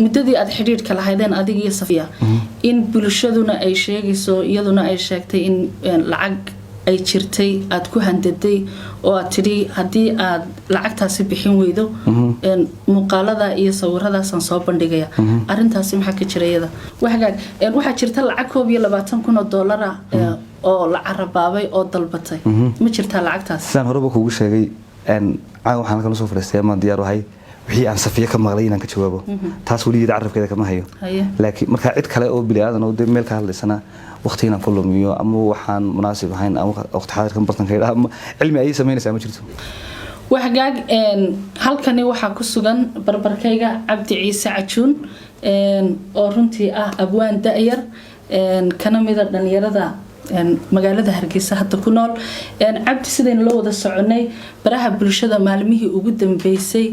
Muddadii aad xidhiidhka lahaydeen adiga iyo Safiya, in bulshaduna ay sheegayso, iyaduna ay sheegtay in lacag ay jirtay aad ku handaday oo aad tidhi haddii aad lacagtaasi bixin weydo, muuqaalada iyo sawiradaasaan soo bandhigaya. Arintaasi maxaa ka jira iyada? Waxagaag, waxaa jirta lacag 21,000 oo doolara oo la carabaabay oo dalbatay. Ma jirtaa lacagtaas? Sidaan horeba kuugu sheegay, caawa waxaan halkan usoo fadhiistay amaan diyaar ahay wixii aan Safiya ka maqlay inaan ka jawaabo. Taas weligeed carabkeeda kama hayo. Laakiin markaa cid kale oo bini aadan oo dee meel ka hadlaysana waqti inaan ku lumiyo ama waxaan munaasib ahayn ama waqti xaadirkan bartanka idhaa ama cilmi ayay samaynaysaa ma jirto. Waxgaag, halkani waxaa ku sugan barbarkayga Cabdi Ciise Cajuun oo runtii ah abwaan da-yar, kana mida dhalinyarada magaalada Hargeysa hadda ku nool. Cabdi, sidaynu la wada soconay, baraha bulshada maalmihii ugu dambeysay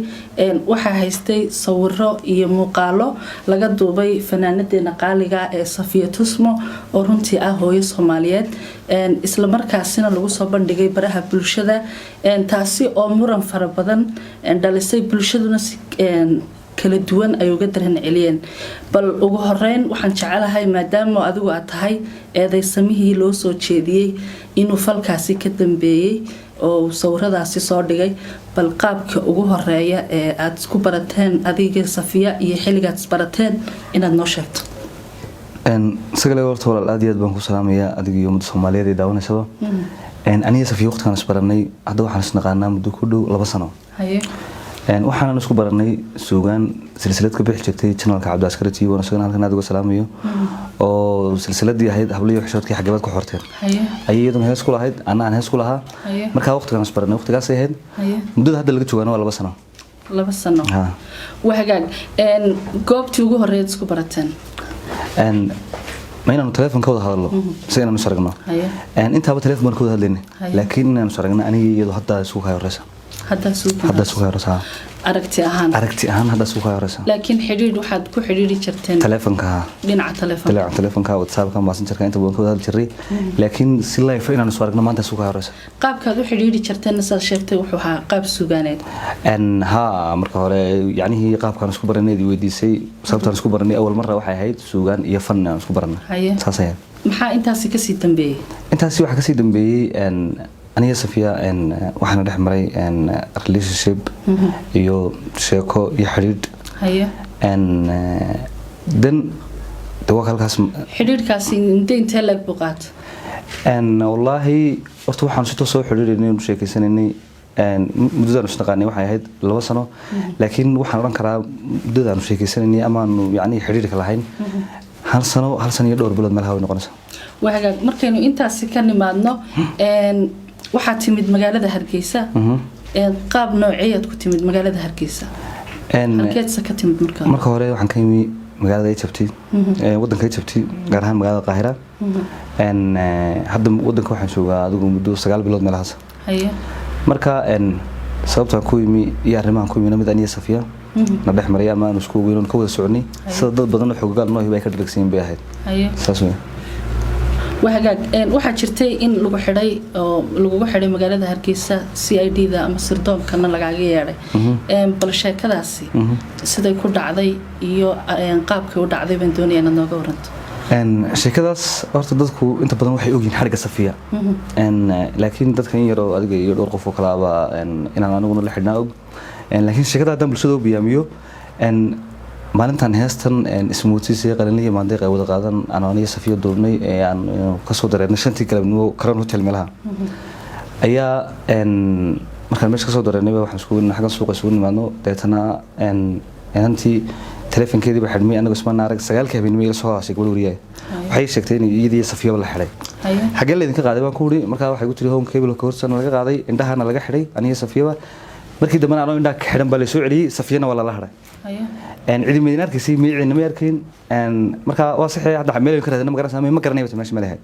waxaa haystay sawiro iyo muuqaalo laga duubay fanaanadeena qaaliga ee Safiya Tusmo oo runtii ah hooyo Soomaaliyeed, islamarkaasina lagu soo bandhigay baraha bulshada, taasi oo muran fara badan dhalisay, bulshaduna si kala duwan ay uga daran celiyeen. Bal ugu horeyn waxaan jecelahay, maadaama adigu aad tahay eedeysamihii loo soo jeediyey inuu falkaasi ka dambeeyey oo sawiradaasi soo dhigay, bal qaabka ugu horeeya ee aada isku barateen adiga Safiya iyo xilligaad isbarateen inaad noo sheegto. Sagale, horta walaal aad iyo aad baan ku salaamayaa adiga iyo ummadda Soomaaliyeed ee daawanaysaba. Aniga Safiya waqtigaan isbaranay, hadda waxaan isnaqaanaa muddo ku dhow 2 sano. Waxaanan isku baranay suugaan silsilad ka bixi jirtay channelka Cabdiaskari TV, oon isagana halkan aad uga salaamayo, oo silsiladii ahayd Habliyo Xishoodkii Xagebaad ku Xorteen ayay iyaduna hees ku lahayd, anna aan hees ku lahaa. Markaa waqtigaan isbaranay waqtigaasay ahayd. Muddada hadda laga joogaana waa 2 sano. 2 sano. Ha. Waa hagaag. Goobtii ugu horeyd isku barateen? Ma inaanu telefoon ka wada hadalno mise inaanu is aragno? Intaaba telefoon baan ka wada hadlaynay, laakiin inaanu is aragno aniga iyadu hadda isugu kaya horeysa. Haddaa suuqa? Hadda isugu kaya horeysa, ha. Aragti ahaan? Aragti ahaan hadda isugu kaya horeysa. Laakiin xidhiidh waxaad ku xidhiidhi jirteen? Telefoonka, ha. Dhinaca telefoonka? Telefoonka, WhatsAppka, Messengerka, inta badan ka wada hadli jirnay, laakiin si live inaanu is aragno maanta isugu kaya horeysa. Qaabkaad u xidhiidhi jirteen, saad sheegtay, wuxuu ahaa qaab suugaaneed. Ha, marka hore yacnihii qaabkaan isku baranay i weydiisay, sababtaan isku baranay awal marra waxay ahayd suugaan iyo fan aan isku baranay. Saas ahayd. Maxaa intaasi kasii dambeeyey? Intaasi waxaa kasii dambeeyey, aniga Safiya waxaana dhex maray relationship iyo sheeko iyo xidhiidh. Then de waa halkaas. Xidhiidhkaasi intee leeg buu qaato? Wallaahi horta waxaan si toos soo xidhiidhaynay, u sheekeysanaynay, muddadaanu isnaqaanay waxay ahayd 2 sano, laakiin waxaan odhan karaa muddadaanu sheekeysanaynay amaanu yacni xidhiidhka lahayn hal sano, hal sano iyo dhowr bilood meelaha way noqonaysaa. Waa hagaag. Markaynu intaasi ka nimaadno, waxaad timid magaalada Hargeysa. Qaab nooceeyaad ku timid magaalada Hargeysa? Halkeedse ka timid marka? Marka hore waxaan ka yimi magaalada Egypt, wadanka Egypt, gaar ahaan magaalada Qaahira. Hadda wadanka waxaan joogaa adigu muddo 9 bilood meelahaas. Marka sababtaan ku yimi iyo arrimahan ku yimina mid aniya Safiya na dhex maray ama aanu isku ogeyn oon ka wada soconay, sida dad badan oo xogogaal noo hiba ay ka dharagsan bay ahayd. Saas wey. Waa hagaag. Waxaa jirtay in lagu xidhay oo lagugu xidhay magaalada Hargeysa, CID da ama sirdoonkana lagaaga yeedhay. Bal sheekadaasi siday ku dhacday iyo qaabkay u dhacday baan doonaya inaad nooga waranto. Sheekadaas horta dadku inta badan waxay ogyihiin xadhigga Safiya, laakiin dadka in yaroo adiga iyo dhowr qof oo kale aba inaan aniguna la xidhnaa og. Laakiin sheekada haddaan bulshada u biyaamiyo, maalintan heestan Ismuutis ee Qalinliya Maandeeq ay wada qaadan aan aniga Safiya duubnay ee aan kasoo dareernay 5-tii galabnimo Karan Hotel meelaha ayaa, markaan meesha kasoo dareernay waxaan iskugu xaggan suuqa isugu nimaadno. Deetana inantii telefonkeedii baa xidhmay, anagu isma arag. 9-kii habeenimo ila soo haashay gabadh wariyaha. Waxay sheegtay in iyadii Safiyaba la xidhay. Xaggee laydinka qaaday baan ku uri. Markaa waxay ku tiri Home Cable ka hortana laga qaaday, indhahana laga xidhay aniga Safiyaba. Markii dambena anoo indhaha ka xidhan baa laysoo celiyey, Safiyana waa lala hadhay. Cidi maydin arkaysay, cidina may arkayn. Markaa waa saxee, hadda meel ka raadina ma garanaysaa, ma garanay meesha ma leeyahay.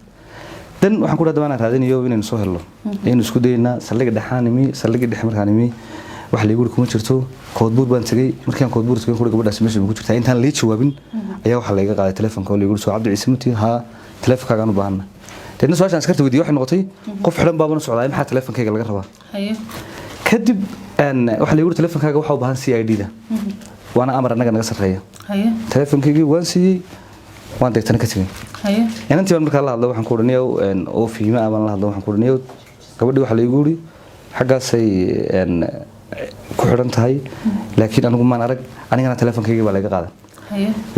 Dan waxaan ku dhahay aan raadinayo inaynu soo helno, inaynu isku daynaa. Saldhigga dhexaan imi. Saldhigga dhexe markaan imi waxa laygu yiri kuma jirto. Koodbuur baan tegey. Markaan Koodbuur tegay kuri gabadhaasi meesha ma ku jirtaa, intaan lii jawaabin ayaa waxaa layga qaaday telefonka oo laygu yiri, "Soo Cabdi Ciise mati haa, telefonkaagaan u baahana." Deedna su-aashaan askarta weydiiyey waxay noqotay, qof xidhan baabana socdaa, maxaa telefonkayga laga rabaa? Kadib waxaa laygu yiri telefonkaaga waxaa u baahan CID da. Waana amar annaga naga sarreeya. Telefonkaygii waan siiyey, waan deegtana ka tegey. Inantii baan markaa la hadlo, waxaan ku odhaniyow oo fiima ah baan la hadlo, waxaan ku odhaniyow gabadhii waxaa laygu yidhi xaggaasay ku xidhan tahay, laakiin anigu maan arag, anigana telefonkaygii baa laga qaaday.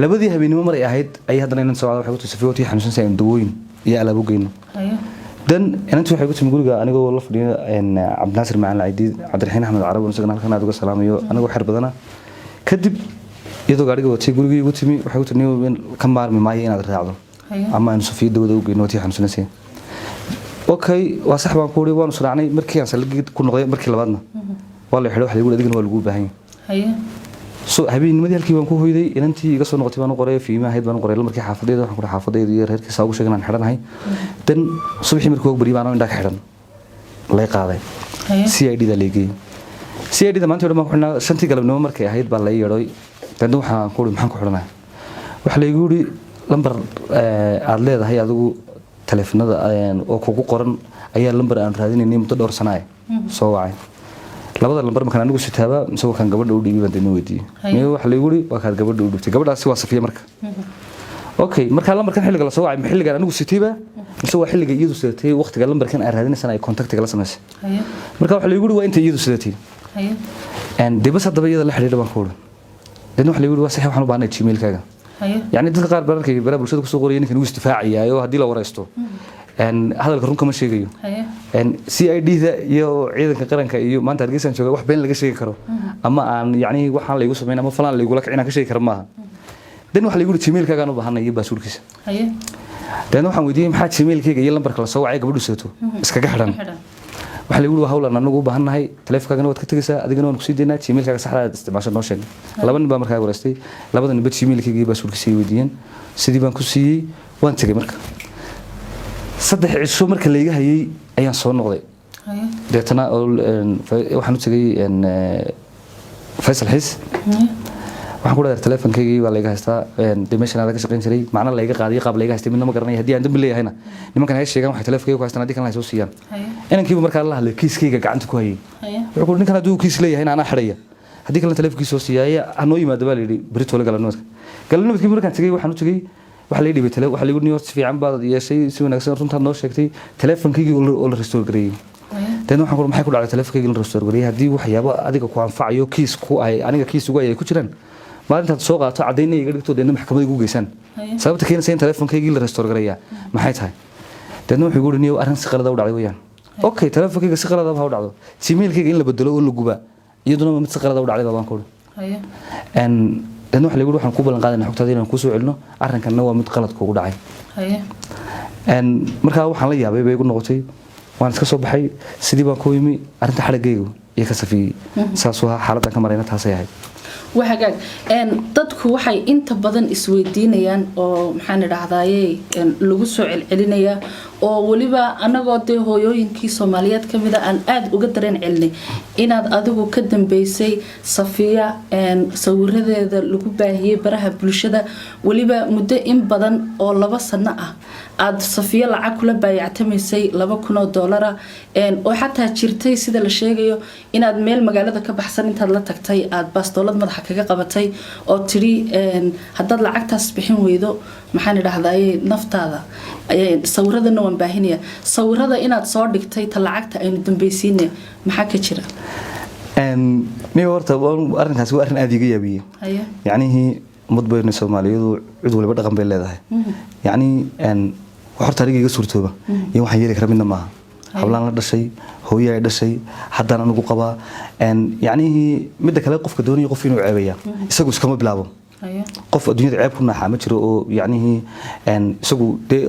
Labadii habeenimo maray ahayd ayay haddana inan socda waxay ku tiri, "Safiya, tii xanuunsan aynu dawooyin iyo alaab u geyno." Dan inantii waxay ku timi guriga anigoo la fadhiyo Cabdinaasir Macalin Caydiid, Cabdiraxiin Axmed Carab, isagana halkan aad uga salaamayo, anigoo xer badana. Kadib iyadoo gaadhiga watay gurigii igu timi, waxay ku tiri, "Nin ka maarmi maayo inaad raacdo ama aynu Safiya dawada u geyno, tii xanuunsanaysa." Okay, waa sax baan ku uri, waanu israacnay. Markii aan saldhigii ku noqday markii labaadna waa la xidhay, waxa lagu yidhi adigana waa lagu baahan yahay. So habeennimadii halkii baan ku hoyday. Inantii iga soo noqotay baan u qoray, fiima ahayd baan u qoray markii xaafadeeda. Waxaan ku dhahay xaafadeeda iyo reerkiisa ugu sheegay inaan xidhanahay. Dan subaxii markii waag bariyay baan indhaa ka xidhan lay qaaday, CID da leegay. CID da maanta baan ku xidhnaa. 5tii galabnimo markay ahayd baa la ii yeedhay. Dan waxaan ku uri, maxaan ku xidhanahay? Waxaa laygu yidhi lambar aad leedahay adigu taleefanada oo kugu qoran ayaa lambar aan raadinaynay muddo dhowr sana ah soo wacay. Labada lambar markaan anigu sitaaba mise waa kan gabadha u dhiibay baan dina weydiiyey. Miyo waxa laygu yidhi waa kaad gabadha u dhiibtay. Gabadhaasi waa Safiya. Marka okay, markaa lambarkan xilliga la soo wacay, ma xilligan anigu sitayba mise waa xilliga iyadu sidatay waqtiga lambarkan aan raadinaysan ay contactiga la samaysay? Marka waxa laygu yidhi waa inta iyadu sidatay. Dee bas haddaba iyada la xidhiidha baan ku uri. Deedna waxa laygu yidhi waa sax, waxaan u baahnay Gmailkaaga. Yacni dadka qaar baan arkay baraha bulshada kusoo qoraya ninkan wuu isdifaacayaa oo haddii la wareysto hadalka run kama sheegayo. CID da iyo ciidanka qaranka iyo maanta Hargeysaan jooga, wax been laga sheegi karo ama aan yacni waxaan laygu samayn ama falan laygula kicin aan ka sheegi karo maaha. Dan waxa laygu yidhi Gmailkaagaan u baahanay iyo passwordkiisa. Deedna waxaan weydiiyey, maxaa Gmailkayga iyo lambarka la soo wacay gabadhu seeto iskaga xidhan? Waxaa lagu yidhi waa hawlan anagu u baahannahay, taleefonkaagana waad ka tegaysaa, adigana waan kusii daynaa, Gmailkaaga saxda aad isticmaasho noo sheeg. Laba nin baa markaa wareystay, labada ninba Gmailkayga iyo passwordkiisa ay weydiiyeen, sidii baan ku siiyey, waan tegey. Marka 3 cisho marka layga hayay ayaan soo noqday. Deetana waxaan u tegey Faysal Xiis. Waxaan ku dhahay telefonkaygii baa layga haystaa, dee meeshan aada ka shaqayn jiray, macna layga qaadiyo, qaab layga haystay midna ma garanaya. Haddii aan dambi leeyahayna nimankan hay sheegaan waxay telefonkayga ku haystaan, haddii kalena hay soo siiyaan. Inankiibu markaa la hadlay kiiskayga gacanta ku hayay. Wuxuu ku ninkan hadduu kiis leeyahayna anaa xidhaya, haddii kalena telefonkiisa soo siiyaaye ha noo yimaado baa la yidhi beritoole galabnimadka. Galabnimadkii markaan tegey, waxaan u tegey, waxaa la dhibay tele, waxaa lagu niyo si fiican baad yeeshay, si wanaagsan runtaad noo sheegtay, telefonkaygii oo la restore gareeyey. Deedna waxaan ku, maxay ku dhacday telefonkaygii la restore gareeyey? Haddii waxyaabo adiga ku anfacayo kiis ku ay aniga kiis ugu ay ku jiraan, maalintaad soo qaato caddaynna iga dhigto, deedna maxkamadda igu geysaan, sababta keenaysa in telefonkaygii la restore gareeyaa maxay tahay? Deedna wuxuu igu yidhi, niyow arrin si qalada u dhacday weeyaan. Okay, telefonkayga si qalada ha u dhacdo, Gmailkayga in la bedelo oo la gubaa iyaduna mid si qalada u dhacday baan ku uri. Deedna waxa lagu yidhi waxaan ku ballan qaadayna xogtaada inaan kusoo celino, arrinkanna waa mid qalad kugu dhacay. Markaa waxaan la yaabay bay igu noqotay, waan iska soo baxay, sidii baan ku yimi arrinta xadhigaygu iyo ka safiyey, saasuu ahaa xaaladdan ka marayna, taasay ahayd. Waa hagaag. Dadku waxay inta badan isweydiinayaan oo maxaan idhahdaaye lagu soo celcelinayaa oo weliba anagoo dee hooyooyinkii Soomaaliyeed kamid a aan aada uga dareen celinay inaad adigu ka dambeysay Safiya sawiradeeda lagu baahiyey baraha bulshada, weliba muddo in badan oo 2 sano ah aada Safiya lacag kula baayactamaysay $2,000 oo xataa jirtay sida la sheegayo inaad meel magaalada ka baxsan intaad la tagtay aada baastoolad madaxa kaga qabatay oo tidhi haddaad lacagtaas bixin weydo, maxaan idhahdaaye, naftaada sawiradana waan baahinaya. Sawirada inaad soo dhigtay ta lacagta aynu dambeysiine, maxaa ka jira? Niyo horta arrinkaasi waa arrin aada iga yaabiyey. Yacnihii ummad baynu Soomaaliyadu cid waliba dhaqan bay leedahay. Yacni wax horta aniga iga suurtooba iyo waxaan yeeli kara midna maaha. Hablaan la dhashay, hooyo ay dhashay haddaan anigu qabaa. Yacnihii midda kale, qofka doonaya qof inuu ceebaya isagu iskama bilaabo. Qof adduunyada ceeb ku naaxaa ma jiro oo yacnihii isagu dee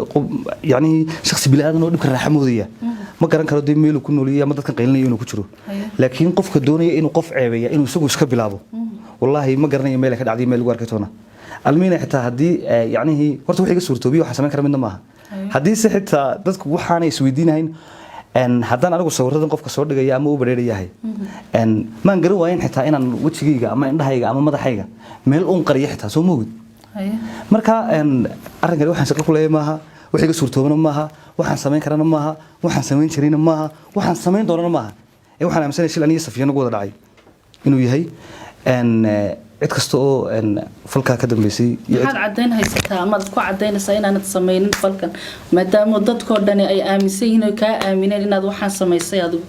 yacnihii shakhsi bini aadan oo dhibka raaxa moodaya ma garan karo dee meeluu ku nooliyay ama dadkan qaylinaya inuu ku jiro. Laakiin qofka doonaya inuu qof ceebeeya inuu isagu iska bilaabo, wallaahi ma garanayo meel ay ka dhacday, meel lagu arkay toona almiina. Xitaa haddii yacnihii horta wax iga suurtoobiyo waxaan samayn kara midna maaha. Haddii se xitaa dadku waxaanay isweydiinahayn, haddaan anigu sawiradan qofka soo dhigaya ama u bareerayahay, maan garan waayen xitaa inaan wejigayga ama indhahayga ama madaxayga meel uun qariyo xitaa, soo moogid. Marka arrinkani waxaan shaqo ku leeyahay maaha, wax iga suurtoobana maaha, waxaan samayn karana maaha, waxaan samayn jirayna maaha, waxaan samayn doonana maaha. Ee waxaan aaminsanaya shil aniga Safiya nagu wada dhacay inuu yahay. Cid kasta oo falkaa ka dambeysay iyo Maxaad caddayn haysataa amaad ku caddaynaysaa inaanad samaynin falkan, maadaama dadkoo dhani ay aaminsan yihiin oo kaa aamineen inaad waxaan samaysay adigu?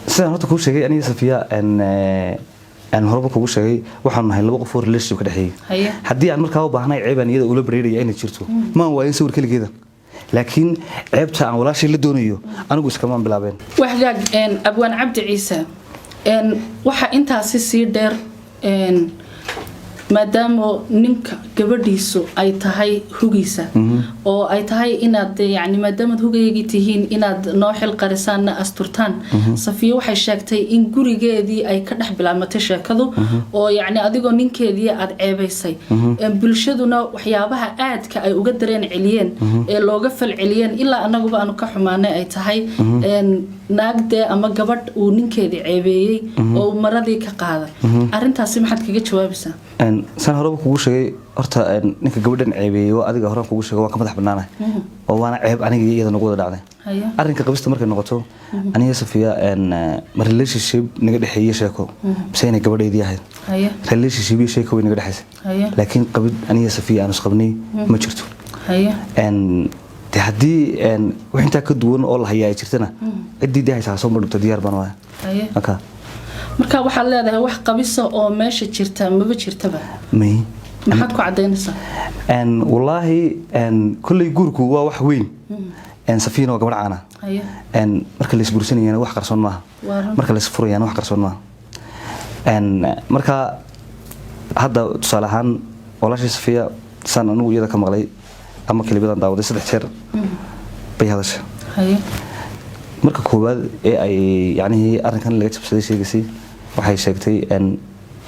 Sidaan horta kuu sheegay, aniga Safiya aan horeba kugu sheegay, waxaanu nahay laba qof oo relationship ka dhexeeyay. Haddii aan markaa u baahnay ceeb aan iyada ula bareeraya inay jirto, maan waayin sawir keligeeda, laakiin ceebta aan walaashay la doonayo anigu iskamaan bilaabeen. Waxgaag, abwaan Cabdi Ciise, waxaa intaasi sii dheer, maadaama ninka gabadhiisu ay tahay hugiisa oo ay tahay inaad yani maadaamaad hugaygii tihiin inaad noo xil qarisaanna asturtaan, Safiya waxay sheegtay in gurigeedii ay ka dhex bilaabmatay sheekadu oo yacni adigoo ninkeedii aad ceebaysay. Bulshaduna waxyaabaha aadka ay uga dareen celiyeen ee looga fal celiyeen ilaa anaguba aanu ka xumaanay ay tahay naagdee ama gabadh uu ninkeedii ceebeeyey oo uu maradii ka qaaday. Arrintaasi maxaad kaga jawaabaysaa? Saan horeba kugu sheegay, horta ninka gabadhan ceebeeyey waa adiga. Horaan kugu sheegay, waan ka madax bannaanahay oo waana ceeb aniga iyo iyada nagu wada dhacday. Arrinka qabista markay noqoto, aniga Safiya ma relationship naga dhexeeyey sheeko mise inay gabadhaydii ahayd? Relationship iyo sheeko way naga dhexaysay, laakiin qabid aniga Safiya aan isqabnay ma jirto. De haddii wax intaa ka duwan oo la hayaa ay jirtana, ciddii dee haysaa soo madhubta, diyaar baan waaya. Marka Marka waxaad leedahay wax qabisa oo meesha jirta maba jirtaba? May. Maxaad ku cadaynaysaa? Wallaahi kolley guurku waa wax weyn. Safiyana waa gabadh caana. Marka la isguursanayana wax qarsoon maaha. Waa run. Marka la isfurayana wax qarsoon maaha. Marka hadda tusaale ahaan walaashii Safiya, saan anigu iyada ka maqlay ama kelibadan daawaday, saddex jeer bay hadashay. Marka koowaad ee ay yacnihii arrinkan laga jabsaday sheegaysay, waxay sheegtay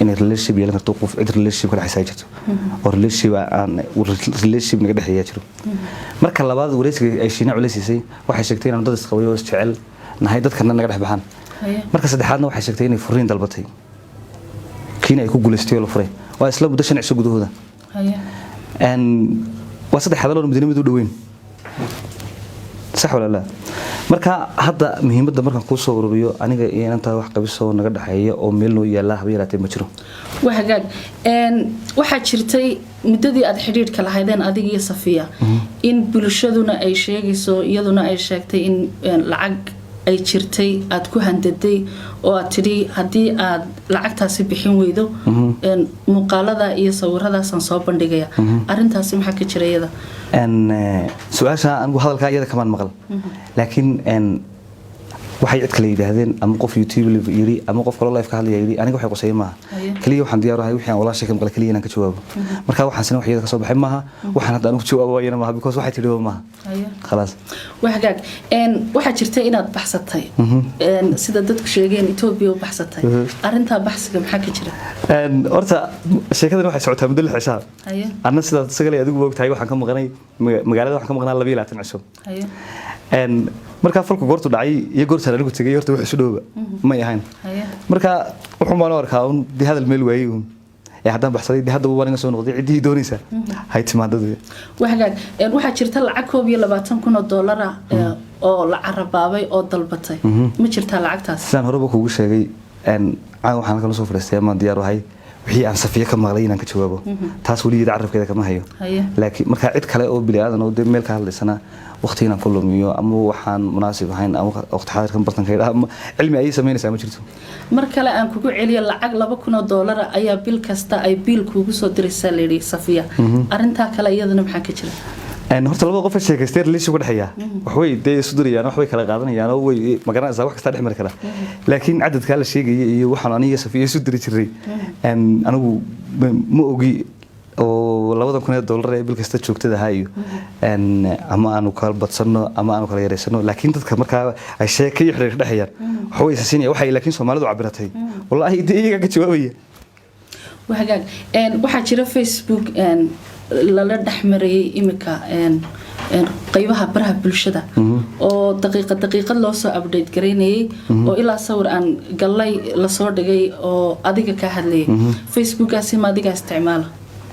inay relationship yeelan karto qof, cid relationship ka dhexaysa ay jirto oo relationship aan relationship naga dhexeeya jiro. Marka labaad, wareysiga ay Shiina culeysiisay, waxay sheegtay inaan dad isqabay oo isjecel nahay, dadkana naga dhex baxaan. Marka saddexaadna waxay sheegtay inay furiin dalbatay, kiina ay ku guulaystay oo la furay. Waa isla muddo 5 cisho gudahooda. Waa saddex hadal oo midna mid u dhoweyn, sax wala laa? Marka hadda muhiimadda markaan kuu soo ururiyo, aniga iyo inantaa wax qabisoo naga dhexeeya oo meel noo yaallaa haba yaraatee ma jiro. Waa hagaag. Waxaa jirtay muddadii aad xidhiidhka lahaydeen adiga iyo Safiya in bulshaduna ay sheegayso, iyaduna ay sheegtay in lacag ay jirtay aad ku handaday oo aad tidhi haddii aad lacagtaasi bixin weydo, muuqaalada iyo sawiradaasaan soo bandhigaya. Arrintaasi maxaa ka jira iyada? Su-aasha anigu hadalkaa iyada kamaan maqal, laakiin waxay cid kale yidhaahdeen ama qof YouTube yiri ama qof kaloo live ka hadlaya yiri, aniga waxay quseeyay maaha. Kaliya waxaan diyaar u ahay wixii aan walaashay ka maqlay kaliya inaan ka jawaabo. Marka waxaan wax iyada ka soo baxay maaha, waxaan hadda anigu jawaabo waayana maaha, because waxay tidhi maaha. Khalaas. Waa hagaag. Waxaa jirta inaad baxsatay. Sida dadku sheegeen Etoobiya u baxsatay. Arrintaa baxsiga maxaa ka jira? Horta sheekadan waxay socotaa muddo 6 cishaa. Anna sidaad sagalay adigu ogtahay, waxaan ka maqnay magaalada, waxaan ka maqnaa 22 cisho. Markaa falku goortu dhacay iyo goortaan anigu tegay horta wax isu dhowba may ahayn. Marka wuxuu maan u arkaa un dee hadal meel waayey uun ee haddaan baxsaday, dee haddaba waan iga soo noqday, ciddii doonaysa hay timaadada. Waa hagaag. Waxaa jirta lacag 21,000 oo dollar ah oo la carabaabay oo dalbatay. Ma jirtaa lacagtaas? Sidaan horeba kugu sheegay, caawa waxaan halkan usoo fadhiistay amaan diyaar u ahay wixii aan Safiye ka maqlay inaan ka jawaabo. Taas weligeed carabkeeda kama hayo. Laakiin markaa cid kale oo bini aadan oo dee meel ka hadlaysana waqti inaan ku lumiyo ama waxaan munaasib ahayn ama waqti xaadirkan bartanka idhaa ama cilmi ayay samaynaysaa ma jirto. Mar kale aan kugu celiyo, lacag 2,000 oo dollar ah ayaa bil kasta ay biil kuugu soo diraysaa layidhi Safiya. Arrintaa kale iyadana maxaa ka jira? Horta labada qof ee sheekaystay relation ka dhexeeya wax way dee isu dirayaan, wax way kala qaadanayaan oo way magaranaysaa, wax kasta dhex mari kara, laakiin cadadkaa la sheegaya iyo waxaan aniga Safiya isu diri jiray anigu ma ogi oo 2,000 ee dollar ee bil kasta joogtada ahaa iyo ama aanu kala badsanno ama aanu kala yaraysano, laakiin dadka markaa ay sheeko iyo xiriir ka dhexeeyaan wax way isasiinaya waxay, laakiin Soomaalidu cabiratay wallaahi dee iyagaa ka jawaabaya. Waa hagaag. Waxaa jira Facebook lala dhex marayay imika qaybaha baraha bulshada oo daqiiqad daqiiqad loo soo update garaynayay oo ilaa sawir aan gallay lasoo dhigay oo adiga ka hadlayay. Facebookaasi ma adigaa isticmaala?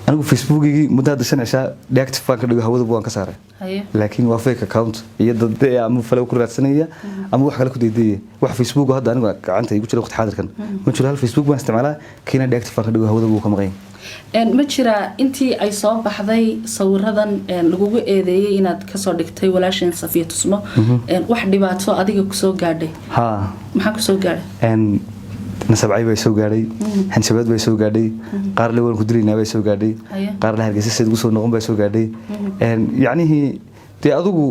Anigu Facebookigii muddo hadda 5 cishaa deactive baan ka dhigo, hawada waan ka saaray. Laakiin waa fake account iyo dad ama follow ku raadsanaya ama wax kale ku deydaya. Wax Facebook hadda anigu gacanta igu jira waqti xaadirkan ma jiro. Hal Facebook baan isticmaalaa, kiina deactive baan ka dhigo, hawada buu ka maqan yahay. Ma jiraa intii ay soo baxday sawiradan lagugu eedeeyey inaad kasoo dhigtay walaasheen Safiya Tusmo, wax dhibaato adiga kusoo gaadhay? Haa. Maxaa kusoo gaadhay? Nasabcay bay soo gaadhay, hanjabaad bay soo gaadhay, qaar le waan ku dilaynaa bay soo gaadhay, qaar le Hargeysa seed ugu soo noqon bay soo gaadhay. Yacnihii dee adigu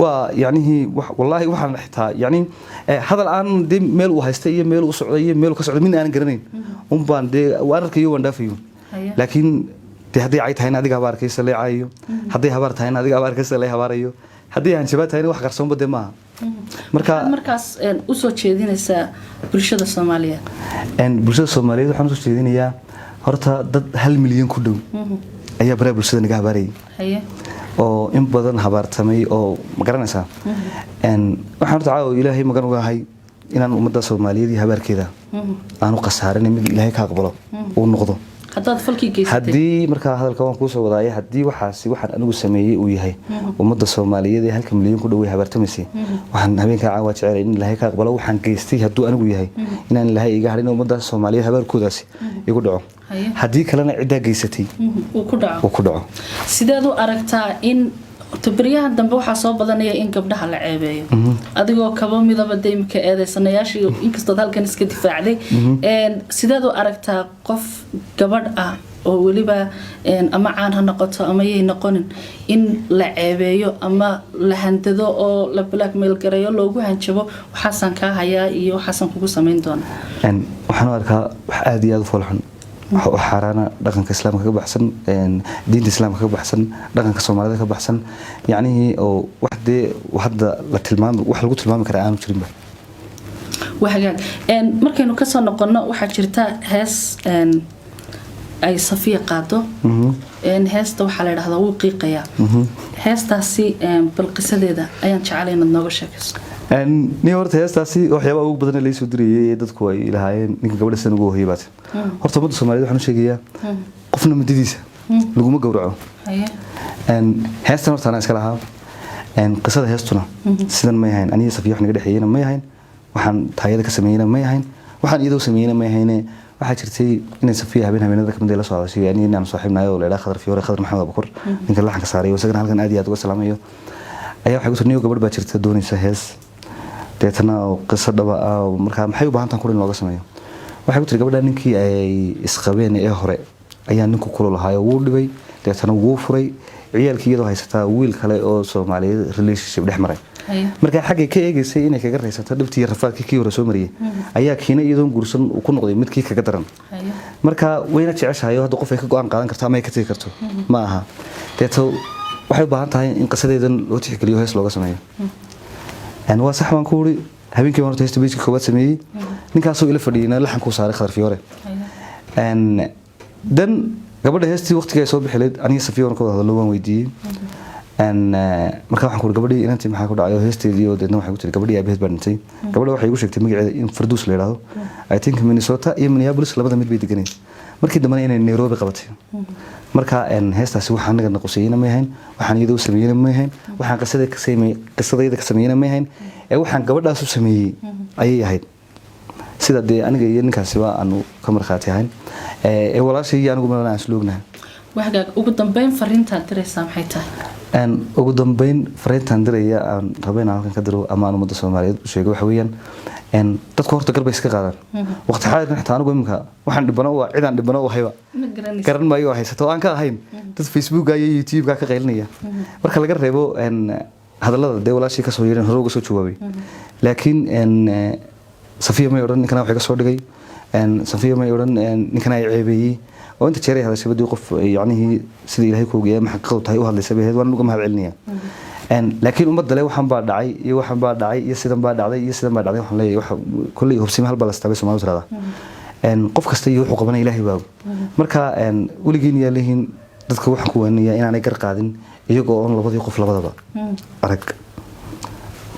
waa yacnihii wallaahi waxaan xitaa yacni hadal aan dee meel uu haystay iyo meel uu socday iyo meel uu ka socday midna aanan garanayn un baan dee waan arkayo, waan dhaafayo. Laakiin dee hadday cay tahayna adiga habaar arkaysa lee caayo, hadday habaar tahayna adiga habaar arkaysa lee habaarayo, hadday hanjabaad tahayna wax qarsoonba dee maaha. Marka Maxaad markaas usoo jeedinaysaa bulshada Soomaaliyeed? Bulshada Soomaaliyeed waxaan usoo jeedinayaa, horta dad 1 milyan ku dhow ayaa baraha bulshada naga habaarayay oo in badan habaartamay oo ma garanaysaa. Waxaan horta caawa Ilaahay magan uga ahay inaan ummadda Soomaaliyeed iyo habaarkeeda aanu khasaarin, mid Ilaahay ka aqbalo uu noqdo. Haddaad falkii geysatay? Haddii markaa hadalka waan kuusoo wadaaya, haddii waxaasi waxaan anigu sameeyey uu yahay, ummadda Soomaaliyeed ee 1-ka milyan ku dhowey habaartamaysay, waxaan habeenkaa caawa jecelay in Ilaahay ka aqbalo waxaan geystay. Hadduu anigu yahay, inaan Ilaahay iga hadhin, ummadda Soomaaliyeed habaarkoodaasi igu dhaco. Haddii kalena ciddaa geysatay uu ku dhaco. Uu ku dhaco. Sideed u aragtaa in beryahan dambe waxaa soo badanaya in gabdhaha la ceebeeyo, adigoo kaba midaba de imika eedeysanayaashii, inkastood halkan iska difaacday, sideed u aragtaa qof gabadh ah oo weliba ama caan ha noqoto ama yay noqonin, in la ceebeeyo ama la handado oo la blackmail gareeyo, loogu hanjabo waxaasaan kaa hayaa iyo waxaasaan kugu samayn doona? Waxaan u arkaa wax aada iyo aada u foolxun, wax u xaaraana, dhaqanka Islaamka ka baxsan, diinta Islaamka ka baxsan, dhaqanka Soomaalida ka baxsan, yacnihii oo wax dee hadda la tilmaami, wax lagu tilmaami karaa aanu jirinba. Waa hagaag. Markaynu kasoo noqono, waxaa jirta hees ay Safiya qaado. Heesta waxaa la yidhahdaa "Wuu qiiqayaa". Heestaasi bal qisadeeda ayaan jeclay inaad nooga sheekayso. Nin horta heestaasi waxyaabaha ugu badan ee laysoo dirayay ee dadku ay lahaayeen ninka gabadha sidan ugu hoyay baate. Horta ummadda Soomaaliyeed waxaan u sheegayaa, qofna muddadiisa laguma gowraco. Heestan horta anaa iska lahaa. Qisada heestuna sidan may ahayn. Aniga Safiya wax naga dhexeeyena may ahayn, waxaan taayada ka sameeyena may ahayn, waxaan iyadoo sameeyena may ahayne. Waxaa jirtay inay Safiya habeen habeenada kamid ay la soo hadashay aniga inaan saaxiibnahay oo la idhaha Khadar Fiyoore, Khadar Maxamed Abukur, ninka laxanka saaray oo isagana halkan aad iyo aad uga salaamayo, ayaa waxay ku tiri, "Niyo, gabadh baa jirta doonaysa hees deetana oo qiso dhaba ah oo markaa maxay u baahan tahan kurin looga sameeyo?" Waxay ku tiri, gabadha ninkii ay isqabeen ee hore ayaa ninku kula lahaayo, wuu dhibay, deetana wuu furay. Ciyaalkii iyadoo haysataa wiil kale oo Soomaaliyeed relationship dhex maray. Marka xaggay ka eegaysay inay kaga raysato dhibtii iyo rafaadkii kii hore soo mariyay, ayaa kiina iyadoon guursan uu ku noqday midkii kaga daran. Marka wayna jeceshahay oo hadda qof ay ka go'aan qaadan karto ama ay ka tegi karto ma aha. Deeto waxay u baahan tahay in qisadeedan loo tixgeliyo, hees looga sameeyo. Waa sax baan ku uri. Habeenkii baan horta heesta page-ka koowaad sameeyey. Ninkaasoo ila fadhiyeyna laxankuu saaray Khadar Fiyoore. Dan gabadha heestii waqtigii ay soo bixi lahayd, aniga Safiya waan ka wada hadallo, waan weydiiyey. Marka waxaan ku uri, "Gabadhii inantii maxaa ku dhacay?" Oo heesteedii oo deedna waxay ku tiri, "Gabadhii aabaheed baa dhintay." Gabadha waxay igu sheegtay magaceeda in Farduus la yidhaahdo. I think Minnesota iyo Minneapolis labada mid bay deganayd, markii dambena inay Nairobi qabatay. Marka heestaasi waxaan anaga naqusayena may ahayn, waxaan iyadoo sameeyena may ahayn, waxaan qisada ka sameeyey, qisadayda ka sameeyena may ahayn, ee waxaan gabadhaas u sameeyey ayay ahayd, sida dee aniga iyo ninkaasiba aanu ka markhaati ahayn ee walaashay iyo anigu malana aan isla ognahay. Waa hagaag. Ugu dambeyn fariintaad diraysaa maxay tahay? Ugu dambeyn fariintaan diraya aan rabo inaan halkan ka diro ama aan ummadda Soomaaliyeed u sheego waxa weeyaan, dadku horta garbay iska qaadaan. Waqti xaadirkan xitaa anigu imika waxaan dhibano waa cidaan dhibano u hayba Ma garanaysa. Garan maayo oo haysato oo aan ka ahayn dad Facebooka iyo YouTube-ka ka qaylinaya, marka laga reebo hadallada dee walaashii kasoo yeedheen hore uga soo jawaabay. Laakiin Safiya may odhan ninkana waxay ka soo dhigay, Safiya may odhan ninkana ay ceebeeyey, oo inta jeer ay hadashay badii qof yacnihii sida Ilaahay ku ogeeyay ama xaqiiqadu tahay u hadlaysa bay ahayd, waan uga mahad celinaya. Laakiin ummadda le waxaan baa dhacay iyo waxaan baa dhacay iyo sidan baa dhacday iyo sidan baa dhacday, waxaan leeyahay waxa kolley hubsima hal baa la staabay Soomaalidu tirahdaa. Qof kasta iyo wuxuu qabanaya Ilaahay baa og. Marka weligiin yaa leeyihiin dadka waxaan ku waaninayaa inaanay gar qaadin iyagoo oon labadii qof labadaba arag.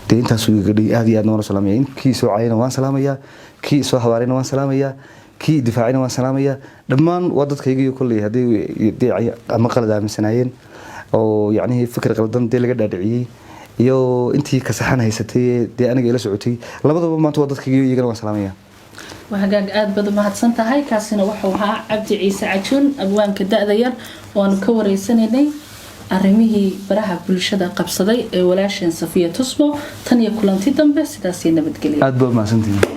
Dee intaasuu iga dhigay. Aad iyo aadna waan u salaamaya. Kii soo caayana waan salaamayaa, kii soo habaarayna waan salaamayaa. Kii difaacina waan salaamayaa. Dhammaan waa dadkayga. Kolley haddii dee ama qalad aaminsanaayeen oo yacnihii fikir qaldan dee laga dhaadhiciyey, iyo intii kasaxan haysatay dee aniga ila socotay, labadaba maanta waa dadkayga, iyagana waan salaamaya. Waa hagaag, aada baad umahadsan tahay. Kaasina wuxuu ahaa Cabdi Ciise Cajuun, abwaanka da-da yar, oo aanu ka wareysanaynay arrimihii baraha bulshada qabsaday ee walaasheen Safiya Tusmo. Tan iyo kulanti dambe, sidaasii nabadgelya. Aad baa umahadsantihiin.